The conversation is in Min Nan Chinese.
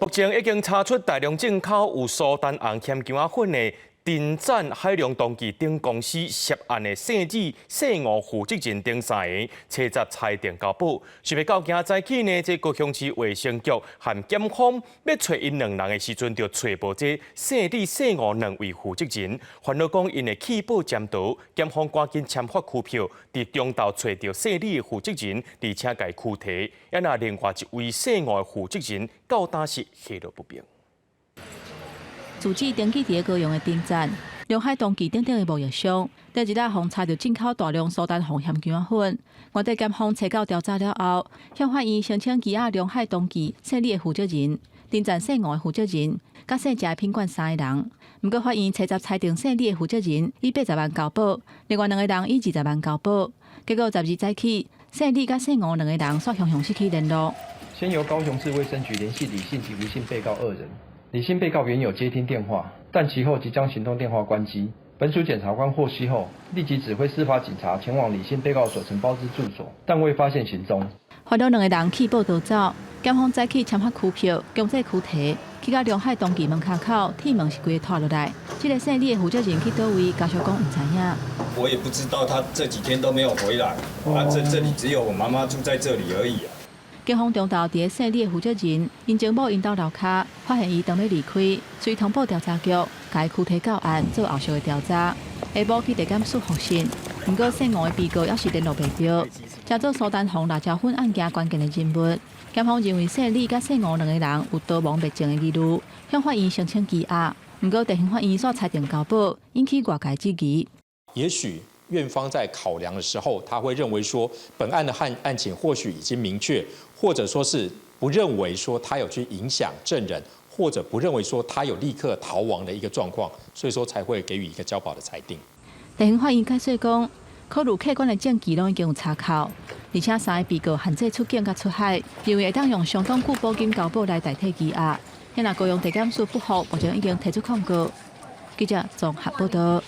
目前已經查出大量進口有蘇丹紅薑薑仔粉的陳展海洋農具等公司涉案的姓李、姓吳負責人等三个，初十裁定交保。想袂到今早起呢，這高雄市衛生局和檢方欲揣𪜶兩人的時陣，就揣無這姓李、姓吳兩位負責人。煩惱講𪜶會棄保潛逃，檢方趕緊簽發拘票，佇中晝揣著姓李的負責人，而且共拘提。啊若另外一位姓吳的負責人，到今是下落不明。住址登記佇高雄的陳展、龍海東記等等的貿易商，第一日予查著進口大量蘇丹紅薑薑仔粉。原地檢方查到調查了後，向法院申請羈押龍海東記姓李的負責人、陳展姓吳的負責人、佮姓謝的品管三个人。毋過法院初十裁定姓李的負責人以80萬交保，另外兩个人以20萬交保。結果12早起，姓李佮姓吳兩个人煞雄雄失去聯絡。先由高雄市衛生局聯繫李姓及吳姓被告二人。李姓被告原有接聽電話，但其後即將行動電話關機。本署檢察官獲悉後，立即指揮司法警察前往李姓被告所承包之住所，但未發現行蹤。煩惱兩个人棄保逃走，檢方早起簽發拘票，強制拘提，去到龍海東記門跤口，鐵門是規个拖落來。這个姓李的負責人去佗位，家屬講毋知影。我也不知道他這幾天都沒有回來，啊，這裡只有我媽媽住在這裡而已啊。警方中晝佇姓李的負責人𪜶情某𪜶兜樓跤，發現伊當欲離開，遂通報調查局，共伊拘提到案做後續的調查。下晡去地檢署複訊，毋過姓吳的被告猶是聯絡袂著，成做蘇丹紅辣椒粉案件關鍵的人物。檢方認為姓李佮姓吳兩个人有逃亡滅證的疑慮，向法院申請羈押。毋過地方法院煞裁定交保，引起外界質疑。也許院方在考量的時候，他會認為說，本案的案情或許已經明確，或者說是不認為說他有去影響證人，或者不認為說他有立刻逃亡的一個狀況，所以說才會給予一個交保的裁定。地方法院解釋講，考慮客觀的證據攏已經有查考，而且三个被告限制出境佮出海，認為會當用相當久保金交保來代替羈押。現在高雄地檢署不服，目前已經提出抗告。記者綜合報道。